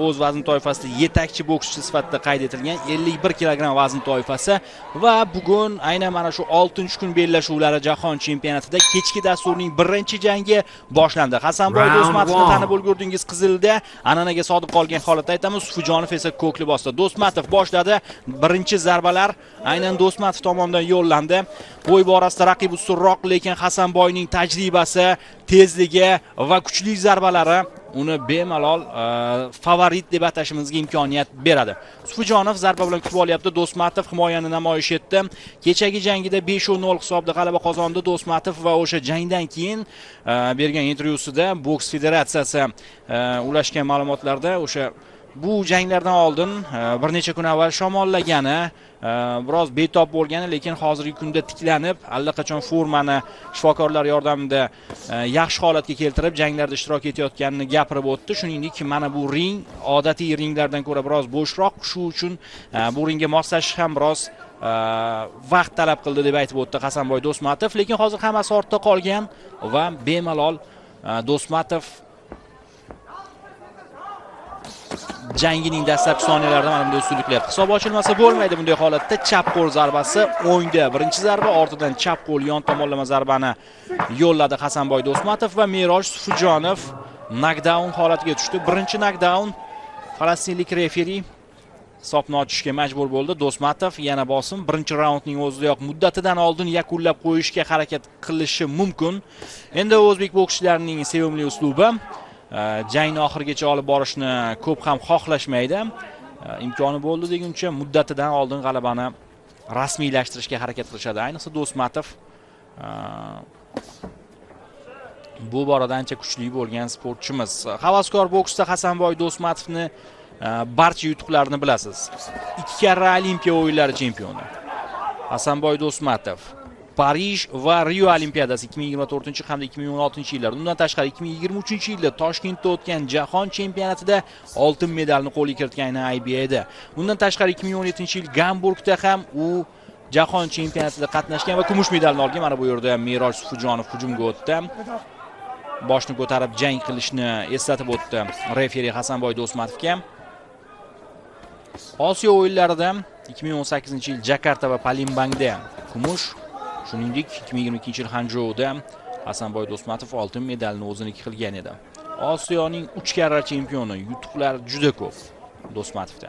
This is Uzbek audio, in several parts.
o'z vazn toifasida yetakchi bokschi sifatida qayd etilgan, 51 kilogramm vazn toifasi va bugun aynan mana shu 6-kun bellashuvlari jahon chempionatida kechki dasturning birinchi jangi boshlandi. Hasanboy Do'stmatovni tanib ulgurdingiz qizilda, an'anaga sodiq qolgan holatda aytamiz, Sufijonov esa ko'k libosda. Do'stmatov boshladi. Birinchi zarbalar aynan Do'stmatov tomonidan yo'llandi. Bo'y borasida raqib ustunroq, lekin Hasanboyning tajribasi, tezligi va kuchli zarbalari uni bemalol favorit deb atashimizga imkoniyat beradi. Sufijonov zarba bilan kutib olyapti. Do'stmatov himoyani namoyish etdi. Kechagi jangida 5-0 hisobida g'alaba qozondi Do'stmatov va o'sha jangdan keyin bergan intervyusida boks federatsiyasi ulashgan ma'lumotlarda o'sha bu janglardan oldin bir necha kun avval shamollagani, biroz betob bo'lgani, lekin hozirgi kunda tiklanib, allaqachon formani shifokorlar yordamida yaxshi holatga keltirib, janglarda ishtirok etayotganini gapirib o'tdi. Shuningdek, mana bu ring odatiy ringlardan ko'ra biroz bo'shroq, shu uchun bu ringga moslashish ham biroz vaqt talab qildi deb aytib o'tdi Hasanboy Do'stmatov. Lekin hozir hammasi ortda qolgan va bemalol Do'stmatov jangining dastlabki soniyalarida mana bunday ustunlik qilyapti. Hisob ochilmasa bo'lmaydi bunday holatda. Chap qo'l zarbasi o'ngda birinchi zarba, ortidan chap qo'l yon tomonlama zarbani yo'lladi Hasanboy Do'stmatov va Meroj Sufijonov nokdaun holatiga tushdi. Birinchi nokdaun, falastinlik referi hisobni ochishga majbur bo'ldi. Do'stmatov yana bosim, birinchi raundning o'zidayoq muddatidan oldin yakunlab qo'yishga harakat qilishi mumkin. Endi o'zbek bokschilarining sevimli uslubi jangni oxirigacha olib borishni ko'p ham xohlashmaydi. Imkoni bo'ldi deguncha muddatidan oldin g'alabani rasmiylashtirishga harakat qilishadi. Ayniqsa Do'stmatov bu borada ancha kuchli bo'lgan sportchimiz. Havaskor boksda Hasanboy Do'stmatovni barcha yutuqlarini bilasiz. 2 karra Olimpiya o'yinlari chempioni Hasanboy Do'stmatov Parij va Rio Olimpiadasi 2024 hamda 2016-yillar. Undan tashqari 2023-yilda Toshkentda o'tgan jahon chempionatida oltin medalni qo'lga kiritgan IBAda. Undan tashqari 2017-yil Gamburgda ham u jahon chempionatida qatnashgan va kumush medalni olgan. Mana bu yerda Meroj Sufijonov hujumga o'tdi. Boshni ko'tarib jang qilishni eslatib o'tdi referi Hasanboy Do'stmatovga. Osiyo o'yinlarida 2018-yil Jakarta va Palimbangda kumush, shuningdek 2022-yil Hanchjouda Hasanboy Do'stmatov oltin medalni o'ziniki qilgan edi. Osiyoning 3 karra chempioni, yutuqlar juda ko'p Do'stmatovda.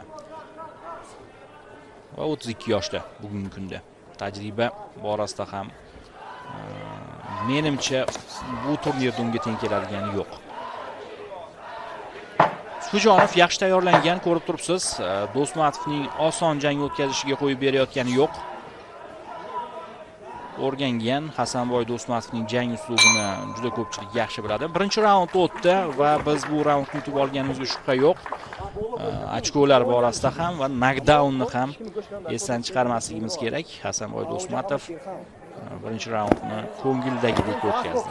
Va 32 yoshda bugungi kunda. Tajriba borasida ham menimcha bu turnirda unga teng keladigani yo'q. Sufijonov yaxshi tayyorlangan, ko'rib turibsiz. Do'stmatovning oson jang o'tkazishiga qo'yib berayotgani yo'q. O'rgangan Hasanboy Do'stmatovning jang uslubini juda ko'pchilik yaxshi biladi. Birinchi raund o'tdi va biz bu raundni yutib olganimizga shubha yo'q. Ochkolar borasida ham va nokdaunni ham esdan chiqarmasligimiz kerak. Hasanboy Do'stmatov birinchi raundni ko'ngildagidek o'tkazdi.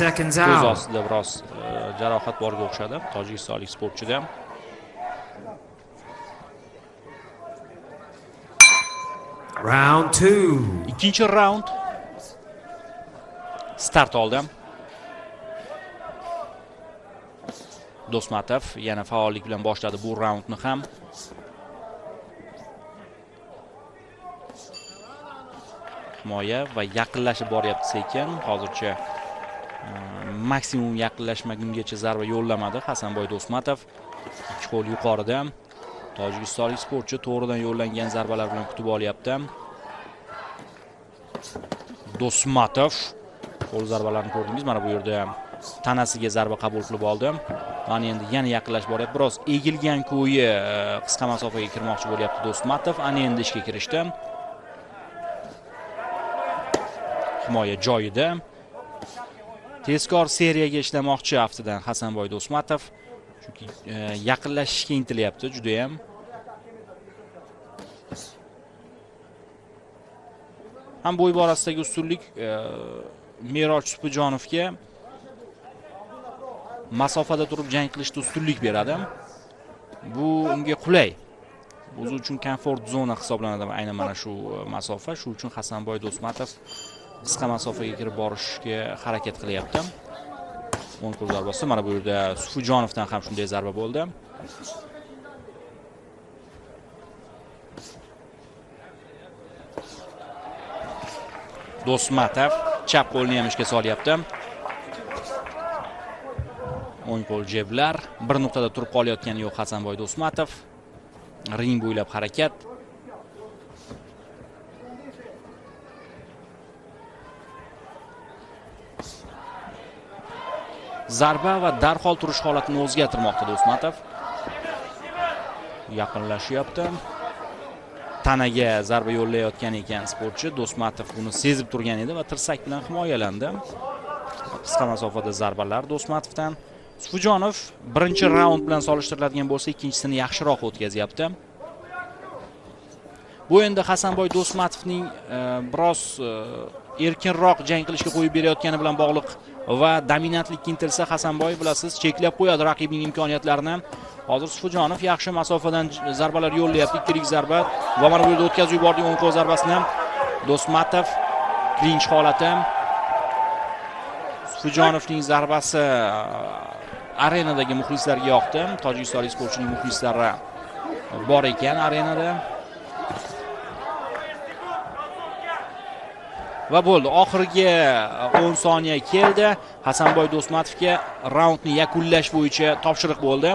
Seconds Ko'z out. ostida biroz jarohat borga o'xshadi tojikistonlik sportchida. Round 2. Ikkinchi raund start oldi. Do'stmatov yana faollik bilan boshladi bu raundni ham. Himoya va yaqinlashib boryapti sekin. Hozircha maksimum yaqinlashmagungacha zarba yo'llamadi Hasanboy Do'stmatov. Ikki qo'l yuqorida. Tojikistonlik sportchi to'g'ridan yo'llangan zarbalar bilan kutib olyapti. Do'stmatov qo'l zarbalarini ko'rdingiz. Mana bu yerda tanasiga zarba qabul qilib oldi. Mana endi yana yaqinlashib boryapti. Biroz egilgan ko'yi qisqa masofaga kirmoqchi bo'lyapti Do'stmatov. Ana endi ishga kirishdi. Himoya joyida. Tezkor seriyaga ishlamoqchi aftidan Hasanboy Do'stmatov. Chunki yaqinlashishga intilyapti juda ham. Ham bo'y borasidagi ustunlik Meroj Sufijonovga masofada turib jang qilishda ustunlik beradi. Bu unga qulay. O'zi uchun komfort zona hisoblanadi aynan mana shu masofa. Shu uchun Hasanboy Do'stmatov qisqa masofaga kirib borishga harakat qilyapti. O'ng qo'l zarbasi mana bu yerda Sufijonovdan ham shunday zarba bo'ldi. Do'stmatov chap qo'lini ham ishga solyapti. O'ng qo'l jeblar, bir nuqtada turib qolayotgani yo'q Hasanboy Do'stmatov. Ring bo'ylab harakat. Zarba va darhol turish holatini o'zgartirmoqda Do'stmatov. Yaqinlashyapti. Tanaga zarba yo'llayotgan ekan sportchi. Do'stmatov buni sezib turgan edi va tirsak bilan himoyalandi. Qisqa masofada zarbalar Do'stmatovdan. Sufijonov birinchi raund bilan solishtiriladigan bo'lsa, ikkinchisini yaxshiroq o'tkazyapti. Bu endi Hasanboy Do'stmatovning biroz erkinroq jang qilishga qo'yib berayotgani bilan bog'liq va dominantlikka intilsa Hasanboy, bilasiz, cheklab qo'yadi raqibning imkoniyatlarini. Hozir Sufijonov yaxshi masofadan zarbalar yo'llayapti, ikkilik zarba va mana bu yerda o'tkazib yubordi o'ng qo'l zarbasini. Do'stmatov klinch holati. Sufijonovning zarbasi arenadagi muxlislarga yoqdi. Tojikistonlik sportchining muxlislari bor ekan arenada. Va bo'ldi. Oxirgi 10 soniya keldi. Hasanboy Do'stmatovga raundni yakunlash bo'yicha topshiriq bo'ldi.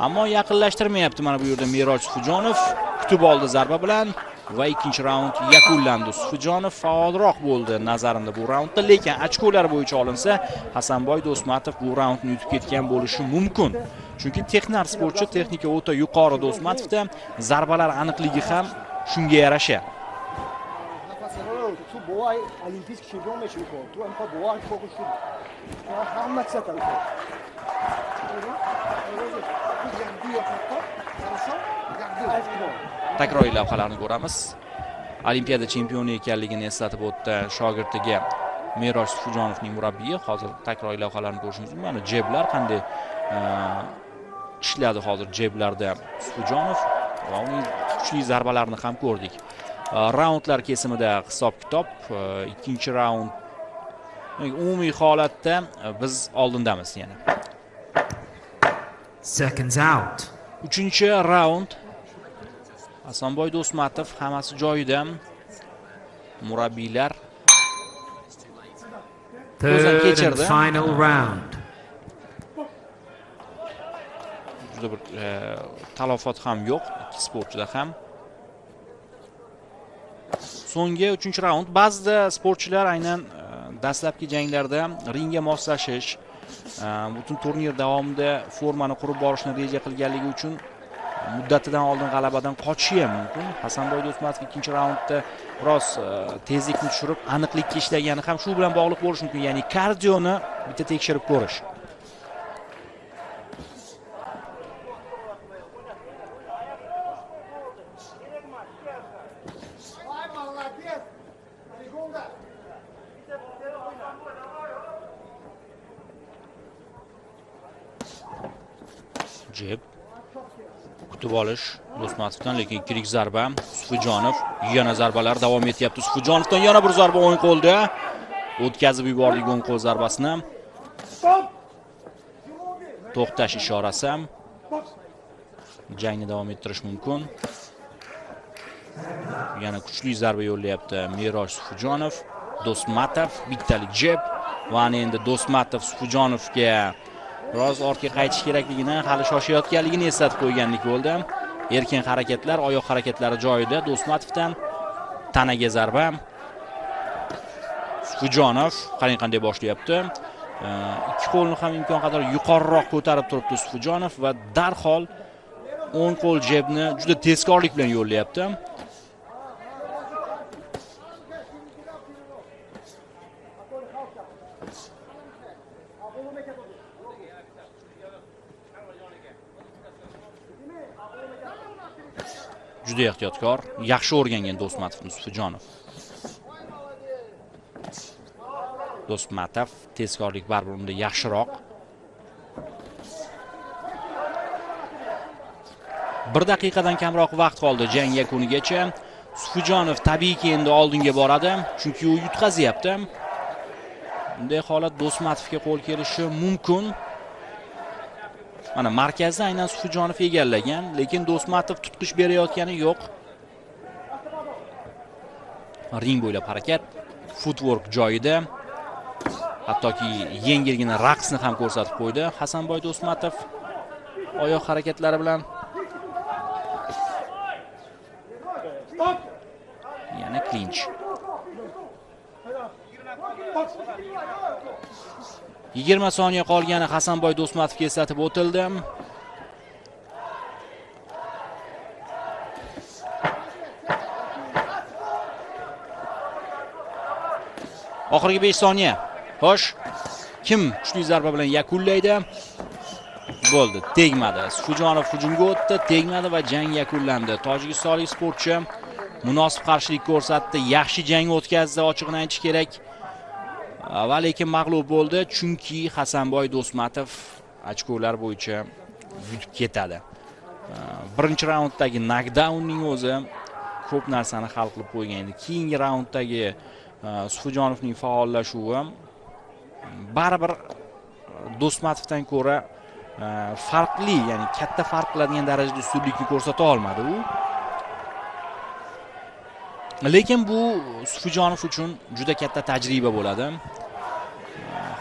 Ammo yaqinlashtirmayapti mana bu yerda Meroj Sufijonov. Kutib oldi zarba bilan va ikkinchi raund yakunlandi. Sufijonov faolroq bo'ldi nazarimda bu raundda, lekin ochkolar bo'yicha olinsa Hasanboy Do'stmatov bu raundni yutib ketgan bo'lishi mumkin. Chunki texnar sportchi, texnika o'ta yuqori Do'stmatovda, zarbalar aniqligi ham shunga yarasha. Takroriy lavhalarni ko'ramiz. Olimpiada chempioni ekanligini eslatib o'tdi shogirdiga Meroj Sufijonovning murabbiyi. Hozir takroriy lavhalarni ko'rishingiz mumkin. Mana jeblar qanday ishladi hozir jeblarda Sufijonov va uning kuchli zarbalarini ham ko'rdik. Raundlar kesimida hisob-kitob, ikkinchi raund umumiy holatda biz oldindamiz yana. Seconds out. Uchinchi raund. Hasanboy Do'stmatov hammasi joyida. Murabbiylar ko'zdan kechirdi. Final round. Juda bir talofat ham yo'q ikki sportchida ham. So'nggi uchinchi raund. Ba'zida sportchilar aynan dastlabki janglarda ringga moslashish, butun turnir davomida formani qurib borishni reja qilganligi uchun muddatidan oldin g'alabadan qochishi ham mumkin. Hasanboy Do'stmatov ikkinchi raundda biroz tezlikni tushirib, aniqlikka ishlagani ham shu bilan bog'liq bo'lishi mumkin. Ya'ni kardioni bitta tekshirib ko'rish. Jeb kutib olish Do'stmatovdan, lekin ikkilik zarba Sufijonov. Yana zarbalar davom etyapti Sufijonovdan, yana bir zarba o'ng qo'lda o'tkazib yubordik o'ng qo'l zarbasini. To'xtash ishorasi. Jangni davom ettirish mumkin. Yana kuchli zarba yo'llayapti Meroj Sufijonov. Do'stmatov bittalik jeb va endi Do'stmatov Sufijonovga biroz ortga qaytish kerakligini, hali shoshayotganligini eslatib qo'yganlik bo'ldi. Erkin harakatlar, oyoq harakatlari joyida Do'stmatovdan. Tanaga zarba. Sufijonov qarang qanday boshlayapti. Ikki qo'lni ham imkon qadar yuqoriroq ko'tarib turibdi Sufijonov va darhol o'ng qo'l jebni juda tezkorlik bilan yo'llayapti. Juda ehtiyotkor, yaxshi o'rgangan Do'stmatovni Sufijonov. Do'stmatov tezkorlik baribir unda yaxshiroq. 1 daqiqadan kamroq vaqt qoldi jang yakunigacha. Sufijonov tabiiyki endi oldinga boradi, chunki u yutqazyapti. Bunday holat Do'stmatovga qo'l kelishi mumkin. Mana markazni aynan Sufijonov egallagan, lekin Do'stmatov tutqish berayotgani yo'q. Ring bo'ylab harakat, footwork joyida. Hattoki yengilgina raqsni ham ko'rsatib qo'ydi Hasanboy Do'stmatov oyoq harakatlari bilan. Yana klinch. 20 soniya qolgani Hasanboy Do'stmatovga eslatib o'tildi. Oxirgi 5 soniya. Xo'sh, kim kuchli zarba bilan yakunlaydi? Bo'ldi, tegmadi. Sufijonov hujumga o'tdi, tegmadi va jang yakunlandi. Tojikistonlik sportchi munosib qarshilik ko'rsatdi, yaxshi jang o'tkazdi, ochig'ini aytish kerak. Va lekin mag'lub bo'ldi, chunki Hasanboy Do'stmatov ochkolar bo'yicha yutib ketadi. Birinchi raunddagi nokdaunning o'zi ko'p narsani hal qilib qo'ygan edi. Keyingi raunddagi Sufijonovning faollashuvi baribir Do'stmatovdan ko'ra farqli, ya'ni katta farq qiladigan darajada ustunlikni ko'rsata olmadi u. Lekin bu Sufijonov uchun juda katta tajriba bo'ladi.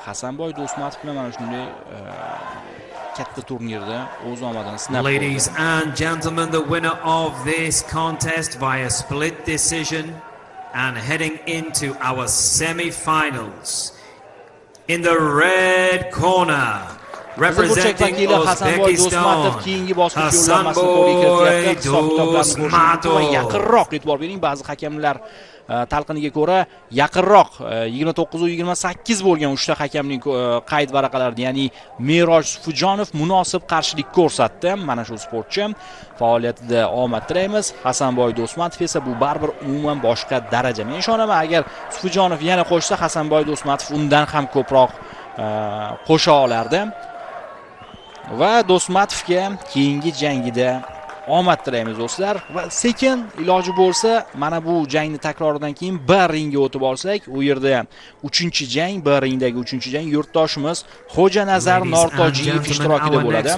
Hasanboy Do'stmatov bilan mana shunday katta turnirda o'z omadini sinab ko'rdi. Ladies and gentlemen, the winner of this contest via split decision and heading into our semi-finals in the red corner, representing Uzbekistan, keyingi bosqich yo'llanmasini qo'lga kirityapti. Hisob-kitoblarni ko'rish mumkin va yaqinroq e'tibor bering, ba'zi hakamlar talqiniga ko'ra yaqinroq 29-28 bo'lgan 3 ta hakamning qayd varaqalarida, ya'ni Meroj Sufijonov munosib qarshilik ko'rsatdi. Mana shu sportchi faoliyatida omad tilaymiz. Hasanboy Do'stmatov esa bu baribir umuman boshqa daraja. Men ishonaman, agar Sufijonov yana qo'shsa, Hasanboy Do'stmatov undan ham ko'proq qo'sha olardi. Va Do'stmatovga keyingi jangida omad tilaymiz do'stlar. Va sekin iloji bo'lsa mana bu jangni takroridan keyin B ringga o'tib olsak, u yerda 3-jang, B ringdagi 3-jang yurtdoshimiz Xo'janazar Nortojiyev ishtirokida bo'ladi.